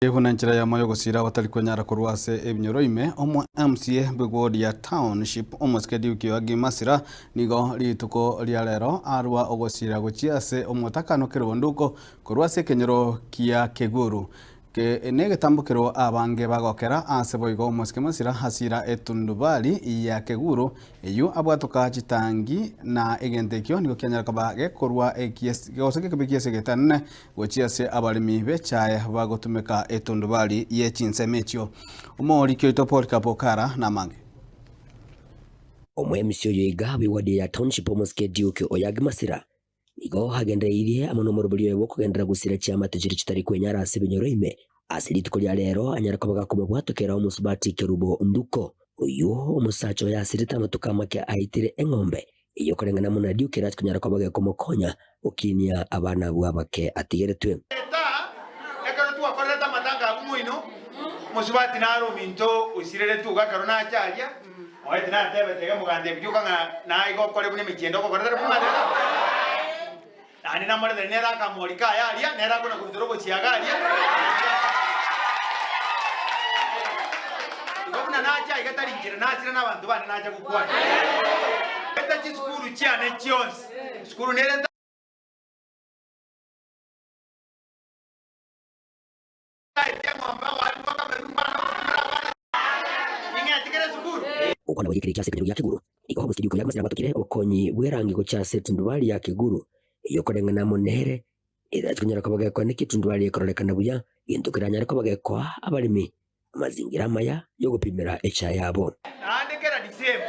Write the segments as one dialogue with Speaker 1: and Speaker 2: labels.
Speaker 1: Buna enchera eyemo y'ogosiira abatari kwenyara korwa ase ebinyoro ime, omo MCA bw'eward ya Township omosike Duke Oagi Masira nigo rituko ria rero arua ogosiira gochia ase omotakano Kerobonduko korwa ase ekenyoro kia Keguru. Ke negetambokero abange bagokera ase boigo omosike Masira asira etundubari ya Keguru Eyio abwatoka chitangi, na egento ekio nigo kianyara koba gekorwa ekies gose gekebe ki'esegi etanene gochia ase abaremi b'echae bagotumeka etundubari ye chinsemo echio. Omoriki oito Polycarp Okara namange.
Speaker 2: Omoemisi oyo iga bw'ewadi ya Township omosike Duke Oyagi Masira nigo agendereirie amo nomoroberi oye bw'okogenderera gosira chiamate chiria chitari kwenyara ase ebinyoro ime. Ase rituko ria rero anyare koba gakomobwatokera omosubati Kerubo Nduko, oyio omosacha oye asirete amatuko amake aitire eng'ombe eyio koreng'ana buna Duke erache konyara koba gekomokonya gokinia abana abwo abake atigeretwe.
Speaker 3: Eta, ekero twakorerete amatanga abwo moino, mosubati nare ominto osireretwe iga ekero nacha aria, Oye tinatebete iga mogantebia rioka ng'a naiga okore buna emechie ende ogokora tari buna tata? Naende namoretere nere akamorika aye aria, nere akona korutera obochie iga aria. Igo buna nacha iga tari inchera nachire nabanto bane nacha gokwana. Eta chisukuru chiane chionsi, sukuru nere
Speaker 2: Okwana gwa ekero ase ekenyoro gia Keguru nigo omosike Duke Oyaga Masira abatokire obokonyi bw'erangi gochia ase etundubari ya Keguru eyio okoreng'ana amo nere erache konyara koba gekoa naki etundubari ekororekana buya gento keranyare koba gekoa abaremi amazingira amaya y'ogopimera echae yabo.
Speaker 3: Naende kera Disemba,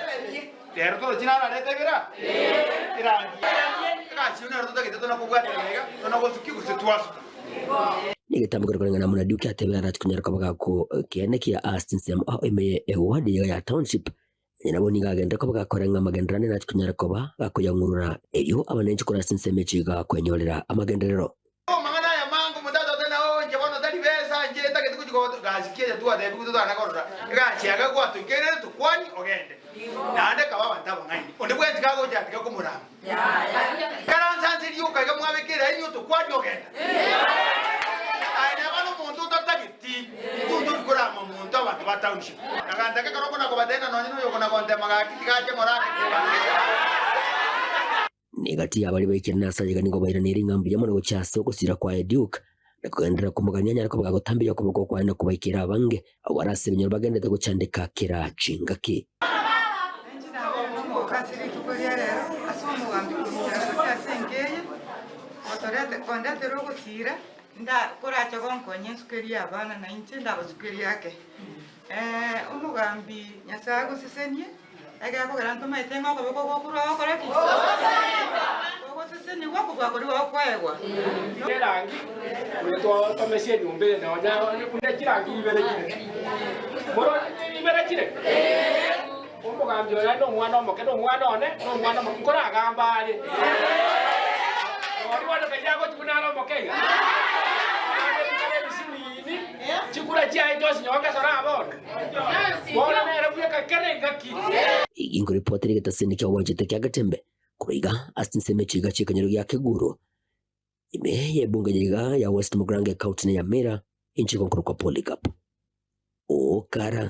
Speaker 3: rero toroche nararete ebira erangi egasi eyio nero totagete tona kobwaterana iga tona gosukia gose twasuka.
Speaker 2: Negetambo kere koreng'ana amo na Duke atebire arache konyara koba gako kiane kia ase chinsemo ao ime ye eward iga ya Township. Onye nabo nigo agenderere koba gakora ng'a amagenderero ane nache konyara koba gakoyang'urura erio abanenchi korwa ase chinsemo echi iga kwenyorera amagenderero.
Speaker 3: Amang'ana aya mango motatota na oo inche bono tari besa inche ntagete gochia goto gasi ki eye twatebigwe totana korora egasi eye gwatoikerere tokwani ogende naende kaba abanto abang'aini onde bwensi kagocha tiga komorama ikaransa nse rioka iga mwabeka eraini otokwani ogenda aye neba nomonto otatageti intwe ntori korama monto abanto ba township nagantaka ekero okona kobatebia nonye noyo okona gontema gaki tiga ache morake
Speaker 2: Negati y'abaria baikire nase ayega nigo bairaneirie ng'a mbuya mono gochia ase ogosira kwaye Duke, na kogenderera komogania anyare koba gagotambia okoboko kwaye na kobaikera abange abwo bare ase ebinyoro bagenderete gochandeka kera chingaki.
Speaker 4: Inche nabeire nomogoka ase rituko ria rero ase omogambi kominyoka gochia ase enka eye, gotorete kondetera ogosira, nda korache gonkonya ensukerie abana na inche ndabasukerie ake. Omogambi Nyasae agosesenie. Ekero kogera ntomaete ng'a okoboko gokorwa gokore ki? Gogosesenigwa kobua koria gokoegwa.
Speaker 5: Erangi oyo twatomesi enyomba eye nonya buna chirangi ibere chire. Moro ibere chire? Omogambi oyo aye nomwana omoke, nomwana one, nomwana omoke, nkoragamba are. Nori bono kaiga agochi buna are omoke iga. Naende bikare ebisinini, chikura chiaye chionsi nyowe ngesora aa bono. Bono nere bweka kera engaki.
Speaker 2: Egi nkoripotera egetasini kia obwanchete kia Getembe korwa iga ase chinsemo echi iga chi'ekenyoro gia Keguru, ime y'ebunge ya iga ya West Mugirango ecounty na Nyamira, inche igo nkorokwa Polycarp Okara.